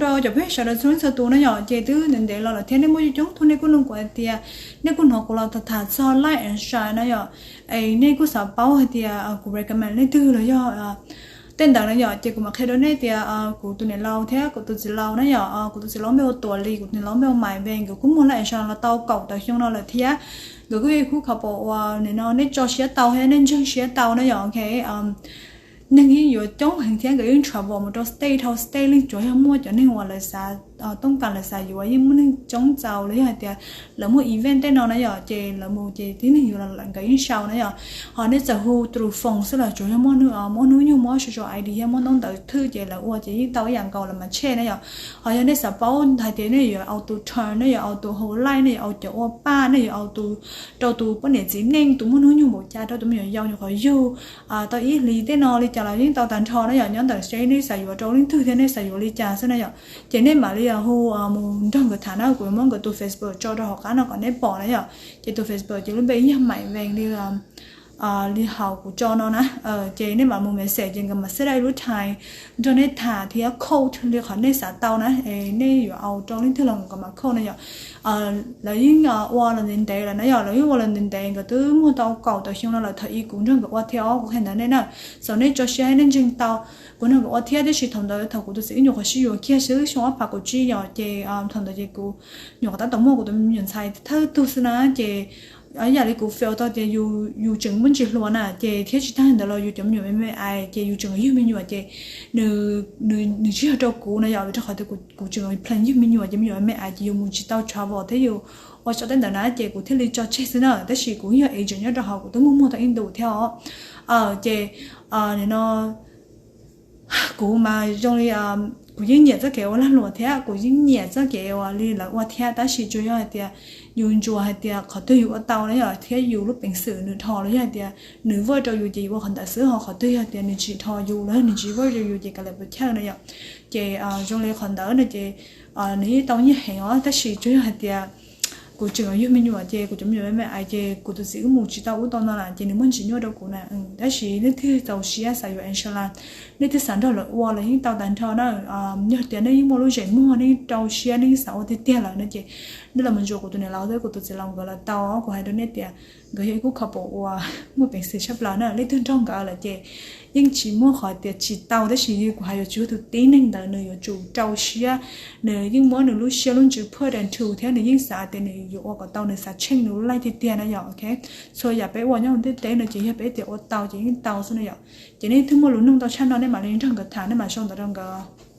Rau cov phooj ywg sawv daws txhua leej txhua tus na yom, ces twb ntev ntev los lawm thiab nej muaj coob coob tug nej kuj nug kuv hais tias, nej kuj hnov kuv los tham tham txog Life Insurance na yom. Es nej kuj xav paub hais tias kuv recommend leej twg los yog tej ntawd na yom, ces kuv mam qhia rau nej tias kuv tus niam laus thiab kuv tus txiv laus na yom, kuv tus txiv laus npe hu Tuam Lis, kuv tus niam laus npe hu Maiv Vees, nkawd kuj muag Life Insurance los tau kaum tawm xyoo no lawm thiab. Nkawd kuj yog ib khub couple uas nim no nej tso siab tau thiab nej ntseeg siab tau na yom, ok. Neeg yeej yuav coob heev thiab nkawd yeej travel mus rau state dhau state, leej twg yog muaj cov neeg uas lawv xav, tooj kas lawv xav yuav yeej muaj neeg coob txaus los yog hais tias lawv muaj event tej no na yom, ces lawv mus ces tib neeg yuav los nkawd yeej sau na yom. Ho nej txawm hu through phone xwb los tsuas yog muaj hnub, muaj hnub nyoog muab social ID thiab muab ntaub ntawv thwj ces lawv ua ces yeej tau ib yam nkaus, lawv mas check na yom. Ho yog nej xav paub hais tias nej yuav auto term, nej yuav auto whole life, nej yuav auto ua paj, nej yuav auto rau tus poj niam txiv neej, tus muaj hnub nyoog npaum cas, rau tus me nyuam yaus nyuam qhuav yug tau ib hlis tej no li cas los yeej tau tag nrho na yom. Nyob ntawm state nej xav yuav rau leej twg thiab nej xav yuav li cas xwb na yom. Ces nej mam li hu mus nrog nkawd tham na, kuv yuav muab nkawd tus Facebook tso rau hauv qab no kom nej pom na yom. Ces tus Facebook ces lub npe yog Maiv Vees li li hauv kuv tso no na. Ces nej mam mus message ces nkawd mam set up ib lub time nrog nej tham thiab quote li qhov nej xav tau na. Nej yuav auto rau leej twg los nkawd mam quote na yom. Lawv yeej ua los ntev ntev lawm na yom, lawv yeej ua los ntev ntev, nkawd twb muag tau kaum tawm xyoo no lawm thaum ub kuv nrog nkawd ua thiab os, kuv qhia ntawd nej na. Xav nej tso siab nej ntseeg tau, kuv nrog nkawd ua thiab, tiam sis thaum ntawd thaum kuv tus txiv wb nyuam qhuav sib yuav kiag xwb, xyoo ob phav kaum tsib yom, ces thaum ntawd ces kuv nyuam qhuav tab tom muaj kuv tus me nyuam ntxhais thawj tug xwb na, ces ib yam li kuv feel tau tias yus tseem muaj ntsis hluas na, ces thiab tsis tag li ntawd los yus cov me nyuam me me ais ces yus tseem yug me nyuam ces nws tsis yog rau kuv na yom, vim rau qhov tias kuv tseem plan yug me nyuam ces me nyuam me me ais ces yus mus tsis tau travel thiab yus ua tso tej ntawd na, ces kuv thiaj li tso tseg xwb na. Tab sis kuv yog agent nyob rau hauv, kuv twb muaj muag tau ib ntus thiab os. Ces nim no kuv mas zoo li kuv yeej nyiam txoj kev ua lag luam thiab kuv yeej nyiam txoj kev uas li lawv ua thiab, tab sis tsuas yog hais tias yus ntsuas hais tias qhov twg yus ua tau na yom, thiab yus lub peev xwm nws dhos los yog hais tias nws work rau yus ces yus ua qhov ntawd xwb, ho qhov twg yog tias nws tsis dhos yus los yog nws tsis work rau yus ces kav liam puas chawj na yom. Ces zoo li qhov ntawd no ces nws yeej tau nyiaj heev os, tab sis tsuas yog hais tias kuv tseem yug me nyuam ces kuv cov me nyuam me me ais ces kuv tus txiv wb mus tsis tau ub tau no lawm ces nws muaj ntsis nyuaj rau kuv na. Tab sis leej twg txaus siab xav yuav insurance, leej twg xav nrog lawv ua los yeej tau tag nrho na. Yog tias nej yeej muaj lub zeem muag, nej yeej rau siab, nej yeej xav ua tiag tiag lawm no ces nej los mus ntsuas kuv tus niam laus thiab kuv tus txiv laus nkawd los tau. Kuv hais rau nej tias nkawd yog ib khub couple uas muaj peev xwm tshaj plaws na, leej twg nrog nkawd lawm ces yeej tsis muaj qhov tias tsis tau, tab sis kuv hais yuav tsum yog tus tib neeg ntawd nws yuav tsum rau siab, nws yeej muab nws lub siab lub ntsws put into thiab nws yeej xav tias nws yuav ua kom tau, nws xav tsheej nws lub life tiag tiag na yom, ok. Txhua yam peb ua nyob hauv ntiaj teb no ces yog peb tias ua tau ces yeej tau xwb na yom. Ces nej twb muaj lus nug tau tshaj no nej mam li nrog nkawd tham, nej mam sau ntawv rau nkawd.